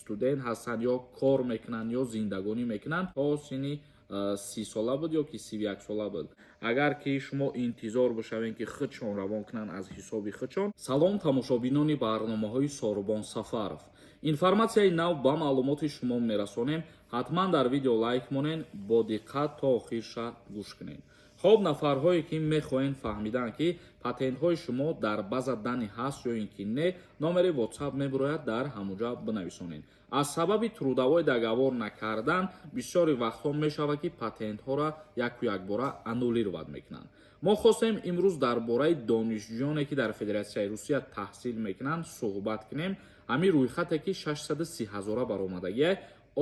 студент ҳастанд ё кор мекунанд, ё зиндагонӣ мекунанд, то синни 30 сола буд ё ки 31 сола буд. Агар ки шумо интизор бошавем, ки худшон равон кунанд аз ҳисоби худшон. Салом, тамошобинони барномаҳои Сорубон Сафаров. Информатсияи нав ба маълумоти шумо мерасонем. Ҳатман дар видео лайк монен, бо диққат то охирша гӯш кунед. Хоб, нафарҳое ки мехоҳед фаҳмидан, ки патентҳои шумо дар база данных ҳаст ё ин ки не, номери WhatsApp мебурояд, дар ҳамуҷа бинависонед. Аз сабаби трудовой договор накардан бисёри вақтҳо мешавад, ки патентҳоро яку якбора аннулировать мекунанд. Мо хостем имрӯз дар бораи донишҷӯёне, ки дар Федератсияи Русия таҳсил мекунанд, суҳбат кунем. Ҳамин рӯйхате, ки 630 ҳазора баромадагия,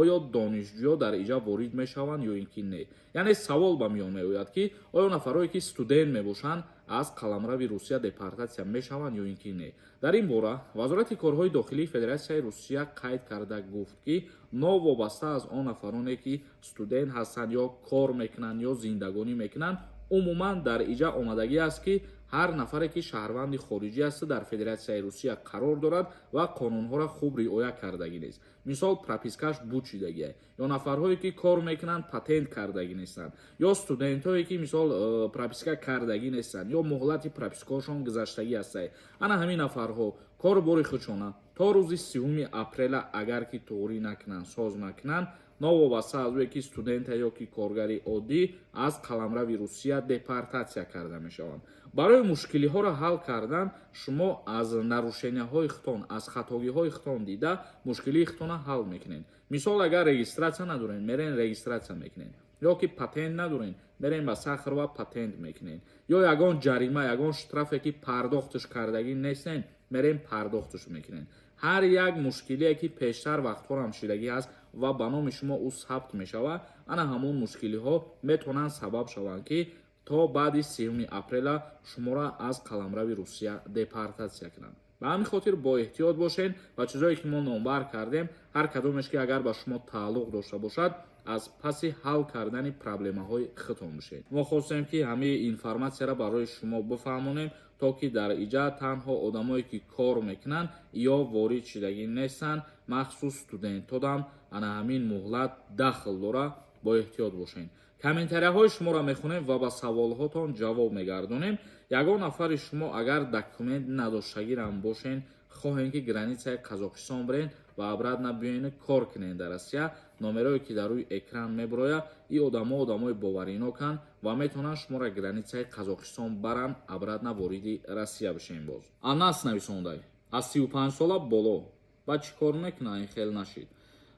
оё донишҷӯё дар иҷа ворид мешаванд ё ин ки не? Яъне савол ба миён меояд, ки оё нафарое, ки студент мебошанд, аз қаламрави Русия депортатсия мешаванд ё ин ки не? Дар ин бора Вазорати корҳои дохилии Федератсияи Русия қайд карда гуфт, ки новобаста аз он нафароне, ки студент ҳастанд ё кор мекунанд, ё зиндагонӣ мекунанд, умуман дар иҷа омадагӣ аст, ки ҳар нафаре, ки шаҳрванди хориҷӣ аст, дар Федератсияи Русия қарор дорад ва қонунҳоро хуб риоя кардагӣ нест, мисол, пропискаш буд шидагия, ё нафарҳое, ки кор мекунанд, патент кардагӣ нестанд, ё студентҳое, ки, мисол, прописка кардагӣ нестанд ё муҳлати пропискаошон гузаштагӣ ҳастанд, ана ҳамин нафарҳо кору бори худшона то рӯзи 30-уми апрела агар ки туғрӣ накунанд, соз накунанд, новобаста аз ӯе, ки студента ё ки коргари оддӣ, аз қаламрави Русия депортатсия карда мешаванд. Барои мушкилиҳоро ҳал кардан шумо аз нарушенияҳои худтон, аз хатогиҳои худтон дида, мушкилии худтонро ҳал мекунед. Мисол, агар регистрация надоред, мерен, регистрация мекунед, ё ки патент надоред, мерен, ба Сахарова патент мекунед, ё ягон ҷарима, ягон штрафе, ки пардохтш кардагӣ нестен, мерем, пардохтш мекунед. Ҳар як мушкилие, ки пештар вақтҳорам шидагӣ ҳаст ва ба номи шумо ӯ сабт мешавад, ана ҳамон мушкилиҳо метавонанд сабаб шаванд, ки то баъди 30-уми апрела шуморо аз қаламрави Русия депортатсия кунанд. Ба ҳамин хотир бо эҳтиёт бошед ва чизое, ки мо номбар кардем, ҳар кадомеш, ки агар ба шумо тааллуқ дошта бошад, аз паси ҳал кардани проблемаҳои худтон бошед. Мо хостем, ки ҳамаи информатсияро барои шумо бифаҳмонем, то ки дар иҷа танҳо одамое, ки кор мекунанд ё ворид шидагӣ нестанд, махсус студентодам ана ҳамин муҳлат дахл дора. Бо эҳтиёт бошед. Комментарияҳои шуморо мехонем ва ба саволҳотон ҷавоб мегардонем. Ягон нафари шумо агар документ надоштагирам бошен, хоҳем, ки границаи Қазоқистон бирен ва обратно биёен, кор кунен дар Россия, номерое, ки дар рӯи экран мебирояд, ин одамо одамои бовариноканд ва метавонанд шуморо границаи Қазоқистон баранд, обратно вориди Россия бишем. Боз Анас нависондай: аз 35 сола боло ба чӣ кор мекунад? Ин хел нашид.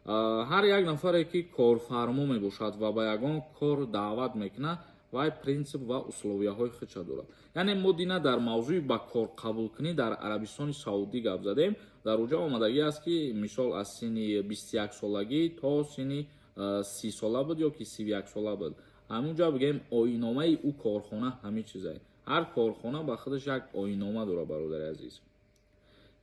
Ҳар як нафаре, ки корфармо мебошад ва ба ягон кор даъват мекунад, вай принсип ва условияҳои худша дорад. Яъне мо дина дар мавзӯи ба кор қабулкунӣ дар Арабистони Саудӣ гап задем. Дар оҷа омадагӣ аст, ки, мисол, аз синни 21 солагӣ то синни 30 сола буд ё ки 31 сола буд. Ҳамунҷа бигӯем, оинномаи ӯ корхона ҳамин чизае. Ҳар корхона ба худаш як оиннома дорад, бародари азиз.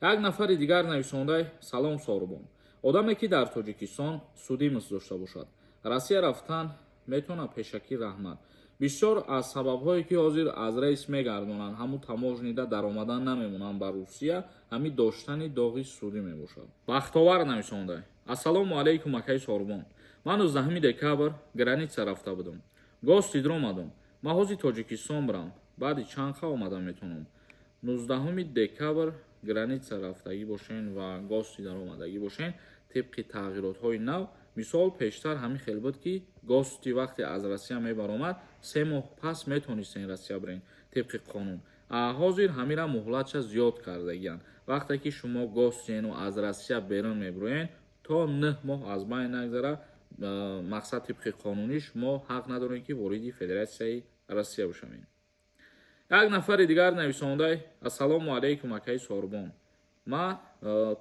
Як нафари дигар нависондай: «Салом, Сорубон. Одаме, ки дар Тоҷикистон судимость дошта бошад, Россия рафтан метавонад? Пешакӣ раҳмат». Бисёр аз сабабҳое, ки ҳозир аз рейс мегардонанд, ҳамун таможнида даромадан намемонанд ба Русия, ҳамин доштани доғи судӣ мебошад. Бахтовар нависонда: «Ассалому алайкум, акаи Сорубон. Ман 19 декабр граница рафта будам, гости омадам. Ман ҳозир Тоҷикистон бирам, баъди чанд ха омада метавонам?» 19 декабр граница рафтагӣ бошен ва гости даромадагӣ бошен, тибқи тағйиротҳои нав, мисол, пештар ҳамин хел буд, ки гости вақте аз Россия мебаромад, 3 моҳ пас метонистен Россия бирен тибқи қонун. Ҳозир ҳамира муҳлатша зиёд кардагиянд. Вақте ки шумо гостиену аз Россия берун мебироен, то 9 моҳ аз байн нагзара, мақсад, тибқи қонунӣ шумо ҳақ надоред, ки вориди Федератсияи Россия бишавед. Як нафари дигар нависондай: «Ассалому алайкум, акаи Сорбон. Ман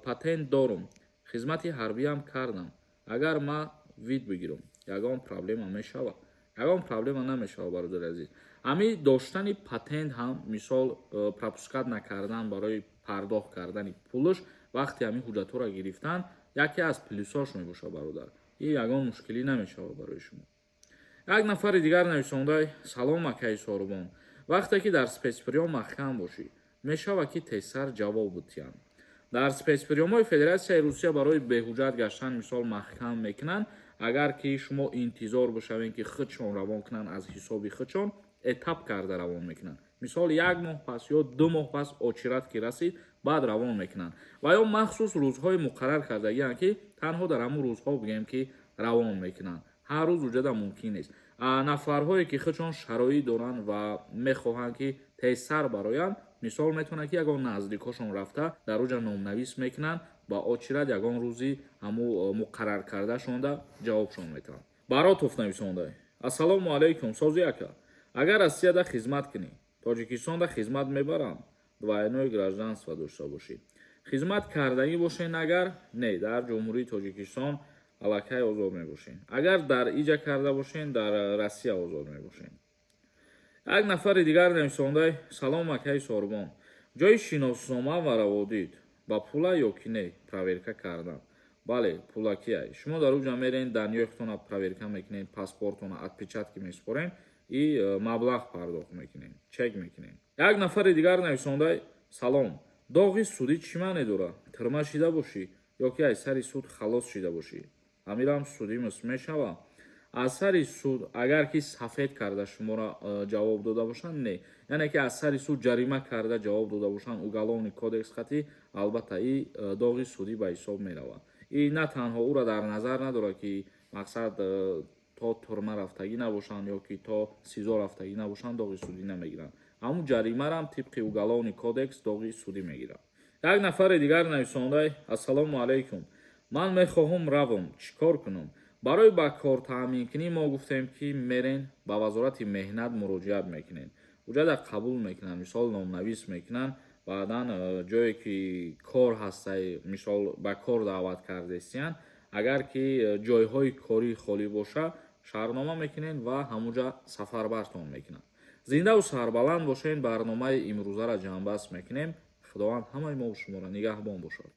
патент дорум, хизмати ҳарбиам кардам. Агар ман вид бигирам, ягон проблема мешавад?» Ягон проблема намешавад, бародари азиз. Ҳамин доштани патент ҳам, мисол, пропускать накардан барои пардохт кардани пулш вақти ҳамин ҳуҷҷатҳоро гирифтан яке аз плюсош мебошад, бародар. Ин ягон мушкилӣ намешавад барои шумо. Як нафари дигар нависондай: «Салом, акаи Сорубон. Вақте ки дар спецприём маҳкам бошӣ, мешавад, ки тезтар ҷавоб бутиҳанд?» Дар спецприёмҳои Федератсияи Русия барои беҳуҷҷат гаштан, мисол, маҳкам мекунанд. Агар ки шумо интизор бошавед, ки худшон равон кунанд аз ҳисоби худшон, этап карда равон мекунанд. Мисол, як моҳ пас ё 2 моҳ пас очередь ки расид, баъд равон мекунанд. Ва ё махсус рӯзҳои муқаррар кардагианд, ки танҳо дар ҳамун рӯзҳо, бигӯем, ки равон мекунанд. Ҳар рӯз уҷада мумкин нест. Нафарҳое ки худшон шароит доранд ва мехоҳанд, ки тезтар бароянд, мисол, метавонанд, ки ягон наздикҳошон рафта, дар уҷа номнавис мекунанд, ба очередь ягон рӯзи ҳаму муқаррар кардашонда ҷавобшон метаванд. Баротов нависонда: «Ассалому алайкум, сози, ака. Агар Россияда хизмат кунӣ, Тоҷикистонда хизмат мебарам? Двойное гражданство дошта бошӣ, хизмат кардагӣ бошен? Агар не, дар Ҷумҳурии Тоҷикистон аллакай озод мебошен. Агар дар иҷа карда бошен, дар Россия озод мебошен». Як нафари дигар нависондай: «Салом, акаи Сорбон. Ҷои шиноснома ва раводид ба пула ё ки не проверка кардан?» Бале, пулакия. Шумо дар уҷа мерен, данные худтона проверка мекунед, паспортона отпечатки месупорем и маблағ пардохт мекунем, чек мекунем. Як нафари дигар нависондай: «Салом, доғи судӣ чӣ маъне дорад? Тюрьма шида бошӣ ё ки аз сари суд халос шида бошӣ, ҳамирам судимость мешава?» Аз сари суд агар ки сафед карда шуморо ҷавоб дода бошанд, не. Яъне ки аз сари суд ҷарима карда ҷавоб дода бошанд, уголовный кодекс хати, албатта, и доғи судӣ ба ҳисоб меравад. И на танҳо ӯро дар назар надорад, ки мақсад то тюрьма рафтагӣ набошанд ё ки то СИЗО рафтагӣ набошанд, доғи судӣ намегиранд. Ҳамун ҷаримарам тибқи уголовный кодекс доғи судӣ мегирад. Як нафари дигар нависондай: «Ассалому алайкум, ман мехоҳам равам, чӣ кор кунам?» Барои ба кор таъминкунӣ мо гуфтем, ки мерен, ба Вазорати меҳнат муроҷиат мекунед, уҷада қабул мекунанд, мисол, номнавис мекунанд. Баъдан ҷое ки кор ҳастай, мисол, ба кор даъват кардестиянд, агар ки ҷойҳои корӣ холӣ боша, шартнома мекунед ва ҳамунҷа сафарбартон мекунанд. Зиндаву сарбаланд бошед. Барномаи имрӯзаро ҷамъбаст мекунем. Худованд ҳамаи мову шуморо нигаҳбон бошад.